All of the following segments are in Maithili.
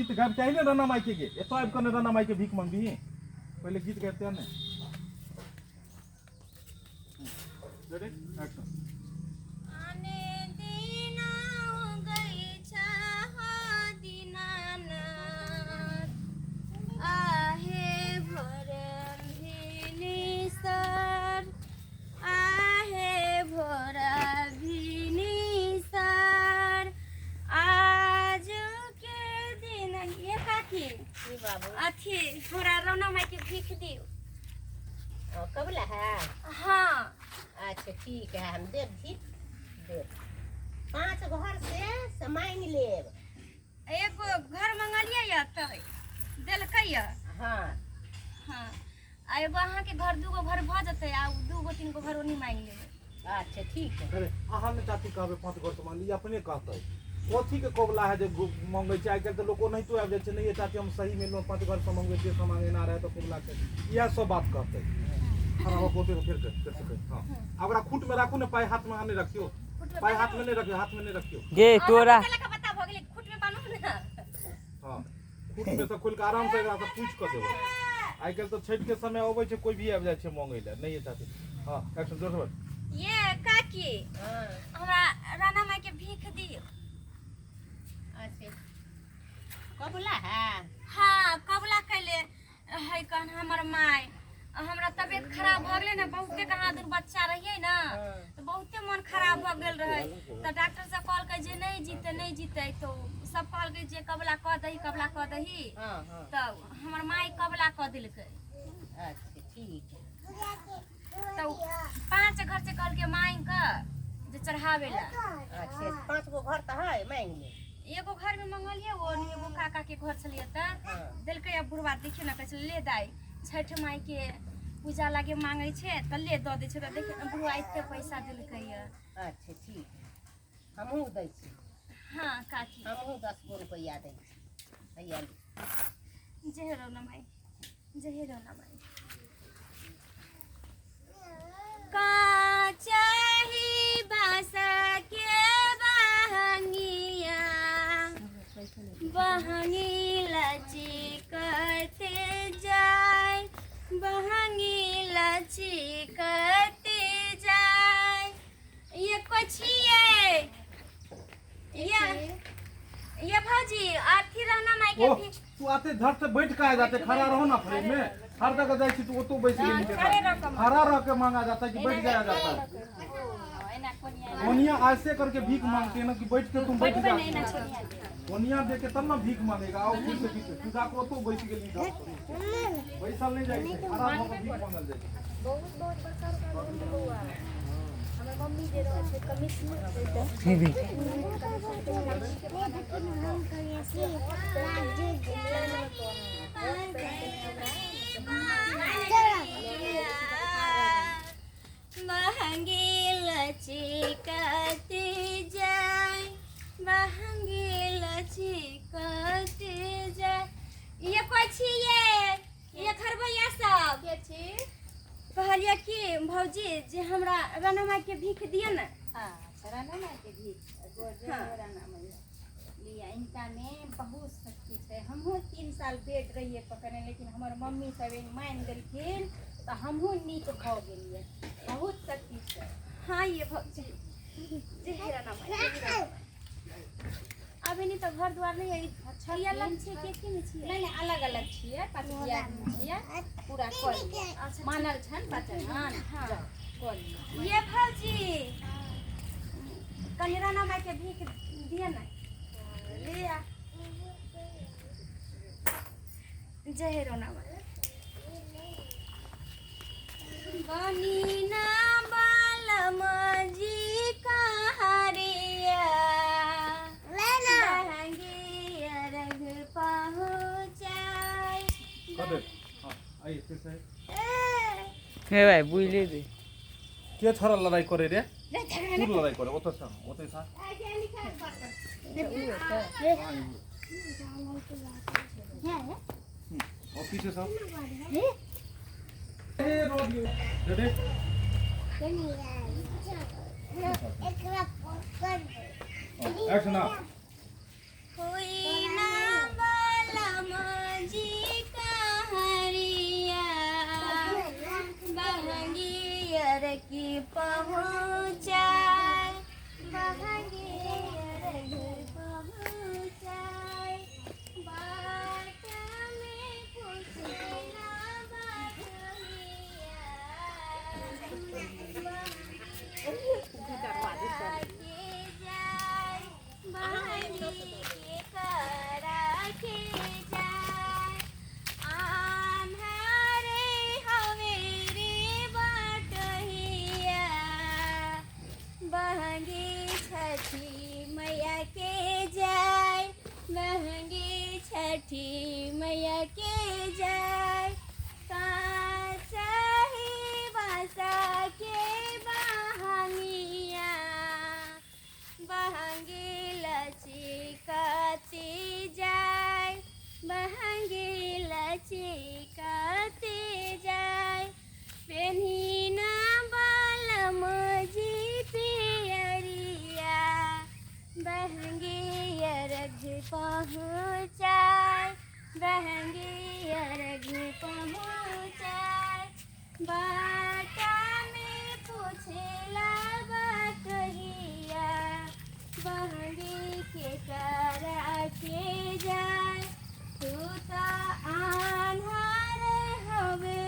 गीत गाबिते आही ने राणा माई के गे एतऽ आबि कऽ ने राणा माई के भीख मंगबिही पहिले गीत गाबिते आ ने रेडी एक्शन आने दिना उगै छह दीनानाथ आहे भोर भिनिसर आहे भोर भिनिसर आज के दिन ये काकी की बाबू अथी हमरा रौना माई के भीख दियो ओ, कबला है हाँ अच्छा ठीक है हम देब भीख देब पांच घर से सामान लेब एगो घर मंगलियै यऽ तऽ देलकै यऽ हाँ हाँ आ एगो अहाँके घर दूगो घर भऽ जेतै आ दूगो तीन गो घर ओन्नी मांगि लेबै अच्छा ठीक है अरे अहाँ ने चाची कहबै पाँच घर से मांगली अपने कहतै कथी के कबला है जे मंगै छै आइ काल्हि तऽ लोक ओनाहितो आबि जाइ छै नहि ये चाची हम सही में एलहुँ पाँच घर से मंगबै छियै सामान एना रहै तऽ कबला छै इएह सब बात कहतै खड़ा हो के ओतै फेर कह फेर से कह हाँ आ ओकरा खूट में राखू ने पाइ हाथ में अहाँ नहि रखियौ पाइ हाथ में नहि रखियौ हाथ में नहि रखियौ गे तोरा बता भऽ गेलै खूट में बान्हू ने हाँ खूट में से खोलि कऽ आराम से एकरा से पूछि कऽ देबै आइ काल्हि तऽ छठि के समय अबै छै कोई भी आबि जाइ छै मंगै लए नहि ये चाची हाँ एक्शन जोर से बोल ये काकी हाँ हमरा राणा माई के भीख दियौ अच्छा कबला है हाँ कबला कैले है कहन हमर माय हमरा तबियत खराब भऽ गेलै ने बहुते कहाँ दूर बच्चा रहियै ने तऽ बहुते मन खराब भऽ गेल रहै तऽ डॉक्टर सब कहलकै जे नहि जीतै नहि जीतै तऽ सब कहलकै जे कबला कऽ दही कबला कऽ दही हाँ हाँ तऽ हमर माय कबला कऽ देलकै अच्छा ठीक है तऽ पाँच घर से कहलकै मांगि कऽ जे चढ़ाबै लए अच्छा पाँच गो घर तऽ है मांगि ले एगो घर में मंगलियै ओ एगो काका के घर छलियै तऽ हाँ देलकै अब बुढ़वा देखियौ ने कहै छै ले दाइ छठि माई के पूजा लागे मांगै छै तऽ ले दऽ दै छै तऽ देखियौ ने बुढ़वा एते पैसा देलकै यऽ अच्छा ठीक है हमहूँ दै छी हाँ काकी हमहूँ 10 गो रुपैआ दै छी हैया ले। जय रौना माई जय रौना माई काचाही बाँस के बहंगिया बहंगी लचिकते जाय बहंगी लचिकते जाय ये कछिए ये भौजी अथी रहना माई के ओ भी तू आते झट से बैठ के आ जाते खड़ा रहो ना फ्रेम में हर जगह जाए छी तू ओतो बैठ गेली खड़ा रह के मांगा जाता है कि बैठ जाया जाता है कोनिया ऐसे करके भीख मांगते हैं ना कि बैठ के तुम बैठ जाते हो कोनिया दे के तब ना भीख मांगेगा आओ पीछे पीछे तू जाके ओतो बैठ गेली बैसल नहीं जाए छै खड़ा भऽ के भीख मांगल जाए छै बहुत बहुत बड़का बड़का रोड बौआ हमर मम्मी जे रहै छै कमिश्नर महंगी लचिकती जाय महंगी लचिकती जाय ये कोई छियै ये खरबैया सब के छी कहलियै कि भौजी जे हमरा राणा माई के भीख दिअ ने अच्छा राणा माई के भीख गोर जय हाँ। हो राणा मैया लिया इनका में बहुत शक्ति छै हमहूँ 3 साल बेड रहियै पकड़ने लेकिन हमर मम्मी सब एहन मानि देलखिन तऽ हमहूँ नीक भऽ गेलियै बहुत शक्ति छै हाँ ये भौजी जय राणा माई जय राणा माई। अभी नहीं तो घर द्वार नहीं है अच्छा ई अलग छै के की में छियै नहि नहि अलग अलग छियै पाँच आदमी छियै पूरा कऽ लिअ अच्छा मानल छनि बचन हाँ। जाउ कऽ लिअ ये भौजी कनि राणा माई के भीख दिअ ने लिअ जय रोना माई बनी ना बालम जी कहारिया बहंगी अरघ पहुँचाई कर दे हाँ आइए फिर से हे भाइ बुझले दे के छोरा लड़ाई करे रे तू लड़ाई करे ओतऽ से ओतऽ से और पीछे सब ए रोड रेडी एक्शन आ कोई ना बाल छठी मैया के जय। काचाही बासा के बहंगिया, बहंगी लचिकती जाय, बहंगी लचिकती जाय। पेन्हिना बालम जी पियरिया, बहंगी अरघ पहुँचाय, बहंगी अरघ पहुँचाय। बाटा में पूछेला बटहिया, बहंगी के करा के जाय। तू तो आन्हर हवे।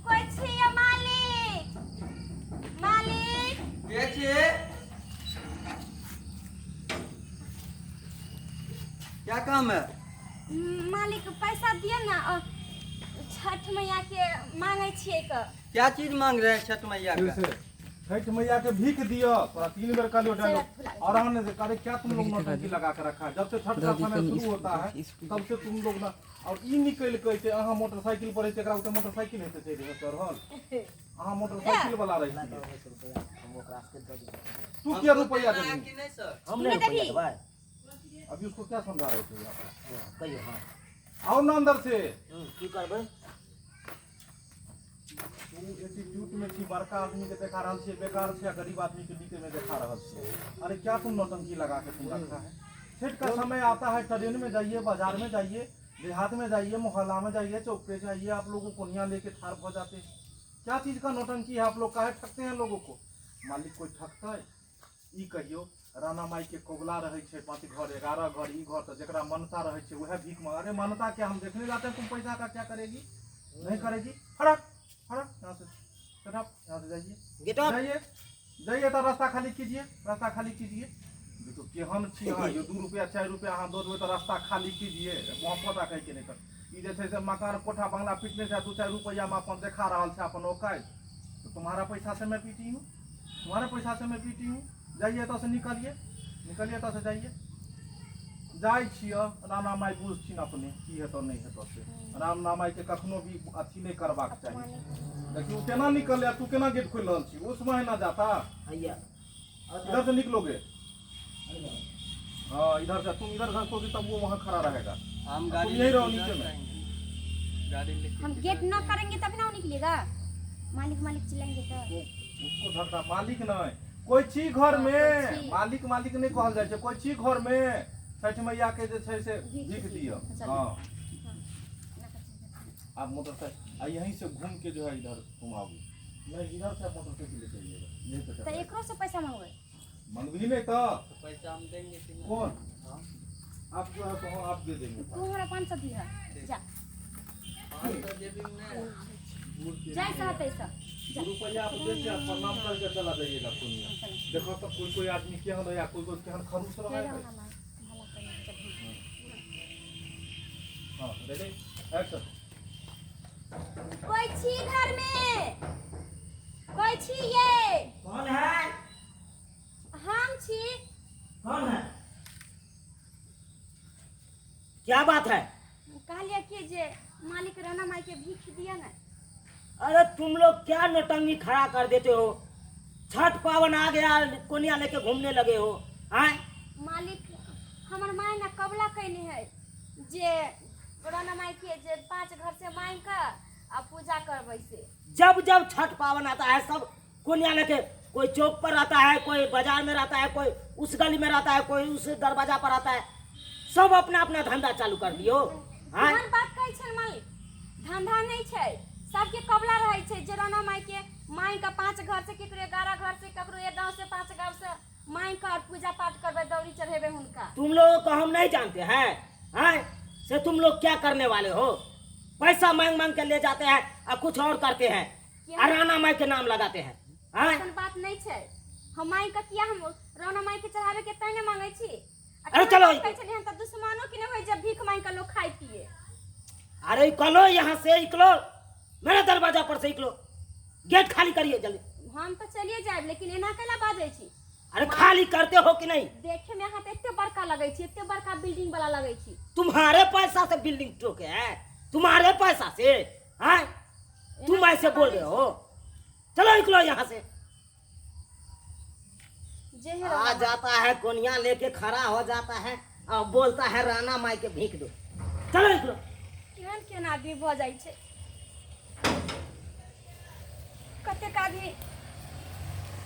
कोइ छियै मालिक? मालिक के छियै? क्या काम है? मालिक पैसा दिअ ना, और छठ मैया के मांगै छियै क। क्या चीज मांग रहे हैं छठ मैया फिर का? से छठ मैया के भीख दियो। तोरा 3 बेर कहलियो डायलॉग और हमने से अरे क्या तुम लोग नौटंकी लगा के रखा है। जब से छठ का दादी समय कनी शुरू स्कूल होता है स्कूल तब से तुम लोग ना और ई निकल के छै अहाँ मोटरसाइकिल पर हेतै, एकरा उते मोटरसाइकिल हेतै चलि जेबै चढ़ल। अहाँ मोटरसाइकिल वाला रही तू किया हमको रुपया देना है देबही? कि नहीं सर? हम नहीं नहीं रुपया देबही। देबै। अभी उसको क्या समझा रहे थे आप? कहियौ। हाँ। आओ ना अंदर से। की करबै? तू एटीट्यूड में छी, बड़का आदमी के देखा रहल छियै बेकार छै आ गरीब आदमी के नीचे में देखा रहल छियै। अरे क्या तुम नौटंकी लगा के तुम रखा है। छठ का समय आता है, ट्रेन में जाइए, बाजार में जाइए, देहात में जाइए, मोहल्ला में जाइए, चौक पे जाइए, आप लोगों को कोनिया लेके ठाड़ हो जाते हैं। क्या चीज का नौटंकी है? आप लोग काहे ठकते हैं लोगों को? मालिक कोई ठकता है? ई कहियो राणा माई के कोबला रहै छै 5 घर 11 घर ई घर, तऽ जकरा मनता रहै छै वएह भीख मांग। अरे मानता क्या हम देखने जाते हैं? तुम पैसा का क्या करेगी? नहीं करेगी। फड़क फड़क यहाँ से सेट अप, यहाँ से जाइए। Get up. जाइए जाइए, तऽ रास्ता खाली कीजिए, रास्ता खाली कीजिए। देखो केहन छी अहाँ यौ, 2 रुपया 4 रुपया अहाँ दऽ देबै तऽ रास्ता खाली कीजिए। मोहब्बत कहै के नहि कर। ई जे छै से मकान कोठा बंगला पीटने छै, 2-4 रुपया में अपन देखा रहल छै अपन औकात। तो तुम्हारा पैसा से मैं पीटी हूँ, तुम्हारा पैसा से मैं पीटी हूँ। जाइए एतऽ से निकलिए, निकलिए एतऽ से जाइए। जाइ छियै राणा माइ बुझथिन अपने की हेतौ नहि हेतौ से। राणा माइ के कखनो भी अथी नहि करबाक चाही। देखियौ ओ केना निकललै, तू केना गेट खोलि रहल छी? उस समय ना जाता। हैया इधर से निकलोगे? हाँ इधर से, तुम इधर घसोगे तब वो वहाँ खड़ा रहेगा। हम तुम गाड़ी यहीं रहो लेके नीचे इधर में। जाएंगे। गाड़ी लेके हम किधर गेट न जाएंगे? करेंगे तब ना वो निकलेगा। मालिक मालिक चिल्लाएंगे तो उसको धक्का मालिक नहीं कोई छी घर में। कोइ छी। मालिक मालिक नहीं कहल जाइ छै। कोई छी घर में छठ मैया के जे छै से भीख दिअ। हाँ आप मोटरसाइकिल आ यहीं से घूम के जो है इधर तुम आओगे नहीं, इधर से आप मोटरसाइकिल लेके आइएगा यहीं पे तो चढ़ एकरो से पैसा मंगवे। मंगबी नहीं तो तो पैसा हम देंगे कि नहीं? कौन? हाँ। आप जो है तो हाँ, आप दे देंगे। तू हमरा 500 दिह जा। 500 जेबी में नहीं है। जाय सहतै सब। रुपया आप दे के प्रणाम करके चला जाइएगा पुनिया। देखो तो कोई कोई आदमी केहन है, कोई कोई केहन खरूस रहे है। हाँ रेडी एक्शन। कोई छी घर में? कोई छी ये? कौन है? हम छी। कौन है? क्या बात है? कहलिए कि जे मालिक राणा माई के भीख दिया ना। अरे तुम लोग क्या नौटंकी खड़ा कर देते हो? छठ पावन आ गया, कोनिया लेके घूमने लगे हो। आए मालिक हमर माय ना कबला कैने है जे राणा माई के जे 5 घर से मांग के आ पूजा करबै से। जब जब छठ पावन आता है सब कोनिया लेके, कोई चौक पर आता है, कोई बाजार में रहता है, कोई उस गली में रहता है, कोई उस दरवाजा पर आता है, सब अपना अपना धंधा चालू कर लियो। आए केहन बात कहै छन मालिक? धंधा नहीं छै, सबके कबला रहै छै जे राणा माई के मांग के 5 घर से, केकरो 11 घर से, ककरो एक गांव से 5 गांव से मांग के और पूजा पाठ करबै, दौरी चढ़ेबै हुनका। तुम लोगों को हम नहीं जानते हैं, हैं से तुम लोग क्या करने वाले हो? पैसा मांग मांग के ले जाते हैं और कुछ और करते हैं और राणा माई के नाम लगाते हैं। हैं? ऐसन बात नहीं छै। हम मांग के किया हम राणा माई के चढ़ावे के तै ने मांगै छी। अरे चलो। कहै छलियै हम तऽ दुश्मनो के नहि होइ जे भीख मांग के लोग खाइ पिए। अरे निकलो यहाँ से, निकलो मेरे दरवाजा पर से निकलो, गेट खाली करिए जल्दी। हम तऽ चलिए जायब, लेकिन एना कैला बाजै छी? अरे खाली करते हो कि नहीं? देखे में अहाँ तऽ एते बड़का लगै छी, एते बड़का बिल्डिंग वाला लगै छी। तुम्हारे पैसा से बिल्डिंग टोके है, तुम्हारे पैसा से हैं? तुम ऐसे बोल रहे हो? चलो निकलो यहाँ से। जे हे आ जाता है कोनिया लेके खड़ा हो जाता है और बोलता है राणा माई के भीख दो। चलो निकलो। केहन केहन आदमी भऽ जाइ छै, कतेक आदमी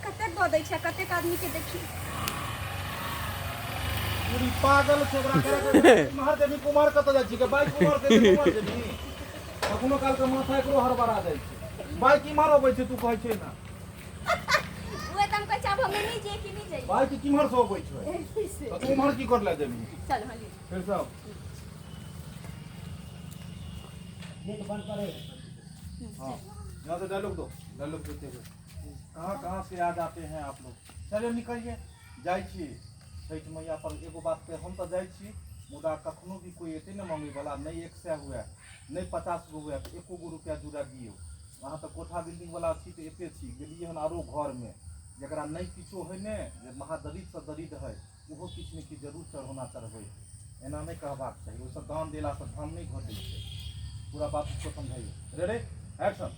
कतेक दऽ दै छै, कतेक आदमी के देखी पूरी पागल छै ओकरा करे इम्हर देबी कुम्हर कतऽ जाइ छी के बाइक उम्हर से उम्हर जेबी। कखनो काल के माथा एकरो हड़बड़ा जाइ छै। बाइक इम्हर अबै छै, तू कहै छै ना। उहे तऽ हम कहै छी, आब हमे नहि जाइए कि नहि जाइए। बाइक किम्हर से अबै छै तऽ तू उम्हर की कर ले जेबी? चल हली फिर सब गेट बंद करे। हाँ, यहाँ से डायलॉग दो, डायलॉग देते हुए कहाँ कहाँ से आ जाते हैं आप लोग। चलिए निकलिए, जाइ छी छठि मैया पर। एगो बात पे हम तऽ जाइ छी, मुदा कखनो भी कोई एतै ने मम्मी वाला, नहि 100 हुए नहि 50 गो हुए, तऽ एको गो रुपया जुड़ा दियौ। अहाँ तऽ कोठा बिल्डिंग वाला छी तऽ एते छी, गेलियै हन आरो घरमे जकरा नहि किछो होइ ने, जे महादरिद्रसँ दरिद्र हइ, ओहो किछु ने किछु जरूर चढ़ौना चढ़बै। एना नहि कहबाक चाही, ओहिसँ दान देलासँ धन नहि घटै छै। पूरा बात उसको समझाइए। Ready, action.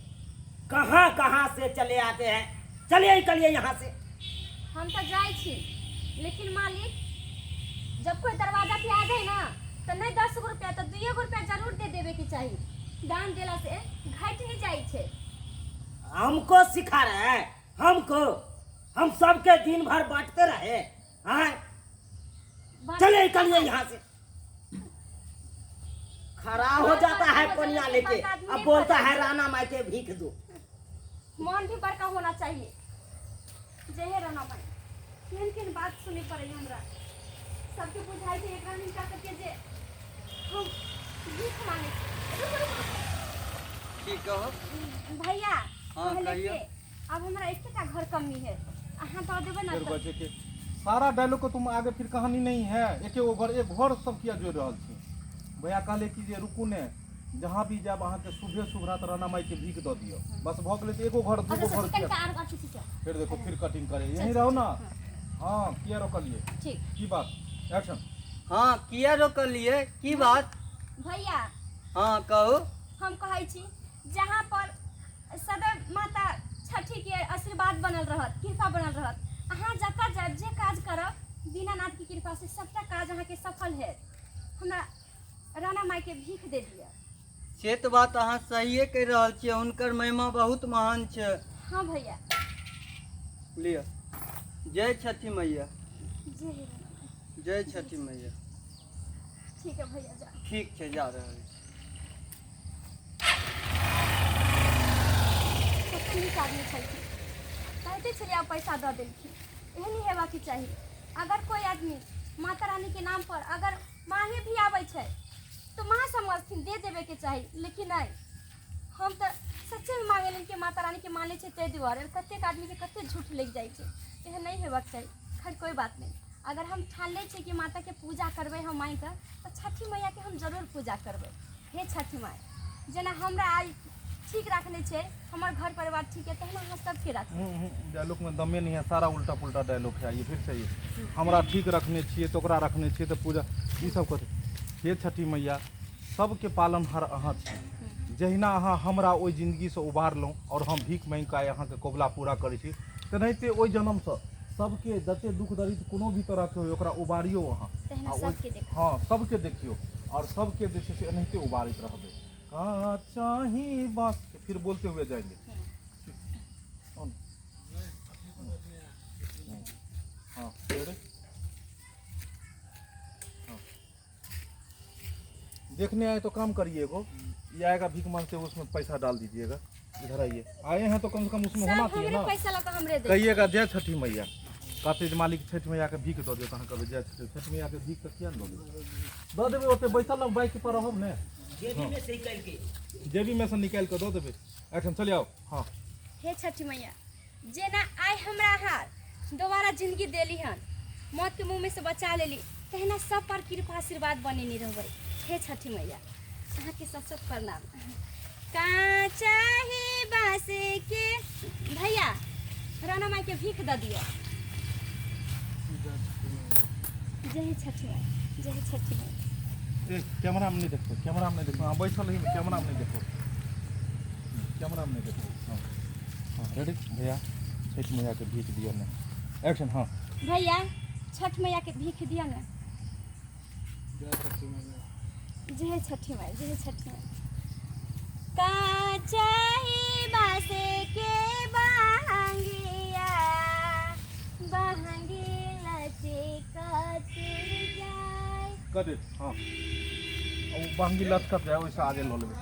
कहाँ कहाँ से चले आते हैं, चलिए निकलिए यहाँ से। हम तऽ जाइ छी, लेकिन मालिक जब कोई दरवाजा पे आ जाए ना तऽ नहीं 10 गो रुपया तऽ 2 गो रुपया जरूर दे देवे के चाही। दान देला से घट नहीं जाइ छै। हमको सिखा रहे हैं, हमको, हम सबके दिन भर बांटते रहे हैं। चलिए निकलिए यहाँ से। खड़ा हो जाता है कोनिया लेके, अब बोलता है राणा माई के भीख दो। मन भी बड़का होना चाहिए। जय हे राणा माई। केहन केहन बात सुने पड़े हमरा, सबके बुझाइ छै एकरा हिनका सबके जे हम भीख मांगे छी। रुकू, रुकू, रुकू। की कहो भैया? हाँ, कहले कहियौ। कि अब हमरा एकेटा घर कमी है, अहाँ दऽ देबै ना? फिर तऽ बचे के सारा डायलॉग को तुम आगे फिर कहानी नहीं है। एके गो घर, एक घर सब किया जोड़ रहल छी? भैया कहले कि जे रुकू ने, जहाँ भी जायब अहाँके सुबह शुभ रात राणा माई के भीख दऽ दियौ, बस भऽ गेलै। तऽ एगो घर अच्छा दूगो घर अच्छा, किया? कनिका आर आर किछु छै। फिर देखो, फिर कटिंग करे। यहीं रहो ना। हाँ, किया रोकलिए? ठीक। की बात? एक्शन। हाँ, किया रोकलिए, की बात? भैया। हाँ, कहू। हम कहै छी जहाँ पर सदैव माता छठी के आशीर्वाद बनल रहत, कृपा बनल रहत, अहाँ जतऽ जायब जे काज करब दीनानाथ के कृपा से सबटा काज अहाँके सफल हैत। हमरा राणा माई के भीख दे दिअ। से तऽ बात अहाँ सहिए कहि रहल छियै, हुनकर महिमा बहुत महान छै। हाँ भैया। लिअ, जय छठी मैया। जय हे राणा माई। जय छठी मैया। ठीक है भैया, जा। ठीक छै, जा रहल छी। कते नीक आदमी छलखिन, कहते छलियै आब पैसा दऽ देलखिन। एहन ही हेबाक चाही। अगर कोई आदमी माता रानी के नाम पर अगर मांगे भी आबै छै तऽ माँ समझथिन दे देबे के चाही, लेकिन नहि, हम तऽ सच्चे में मांगे लेकिन कि माता रानी के मानै छै, ताहि दुआरे कतेक आदमी के कते झूठ लागि जाइ छै। एहन नहि हेबाक चाही। खैर, कोई बात नहि। अगर हम ठान लै छियै कि माता के पूजा करबै हम माँगि कऽ, तऽ छठी मैया के हम जरूर पूजा करबै। हे छठी माय, जेना हमरा आइ ठीक राखने छै, हमर घर परिवार ठीक है, तहिना अहाँ सबके राखू। डायलॉग में दमे नहीं है, सारा उल्टा पुल्टा डायलॉग है ये। फिर से ये हमरा ठीक रखने छियै तऽ ओकरा रखने छियै तऽ पूजा ई सब कथी? हे छठी मैया, सबके पालनहार अहाँ छी। जहिना अहाँ हमरा ओहि जिंदगीसँ उबारलहुँ आओर हम भीख माँगि कऽ आइ अहाँके कबुला पूरा करै छी, तेनाहिते ओहि जन्मसँ सबके जते दुख दरिद्र कोनो भी तरहके होइ ओकरा उबारियौ अहाँ। तहिना आ सबके देखियौ। हाँ, सबके देखियौ आओर सबके जे छै से एनाहिते उबारैत रहबै। का चाही बस फिर बोलते हुए जाएंगे। कौन? हाँ, रेडी? हाँ। देखने आए तो काम करिए, एगो ये आएगा भीख मांगते हुए, उसमें पैसा डाल दीजिएगा। इधर आइए, आए हैं तो कम से कम उसमें होना सब चाहिए हमरे ना। पैसा लऽ कऽ हमरे दे। कहिएगा जय छठी मैया। कहते जे मालिक छठि मैयाके भीख दऽ दियौ, तऽ अहाँ कहबै जय छठि। छठि मैयाके भीख तऽ किया नहि दऽ देबै? दऽ देबै, ओतऽ बैसल रहब, बाइक पर रहब ने। जेबी में से निकाल के। जेबीमे सँ निकालि कऽ दऽ देबै। एखन चलि आउ। हाँ। हे छठी मैया, जेना आइ हमरा अहाँ दोबारा जिंदगी देली हन, मौत के मुँह में से बचा लेली, तहिना सब पर कृपा आशीर्वाद बनेने रहबै। हे छठी मैया, अहाँके सब सब प्रणाम। काचा ही बाँस के भैया, राणा माई के भीख दऽ दिअ। जय छठी माई, जय छठी माई। ए कैमरा में नहीं देखो, कैमरा में नहीं देखो। हाँ बैठल रही, कैमरा में नहीं देखो, कैमरा में नहीं देखो। हाँ हाँ रेडी भैया, छठ मैया के भीख दियो ने, एक्शन। हाँ भैया छठ मैया के भीख दियो ने। जय छठी माई, जय छठी माई। काचाही बासे के बहंगिया, बहंगी लचकत जाय। कर दे। हाँ ओ बहंगी लचकत जाए, वैसे आगे लऽ लेबै।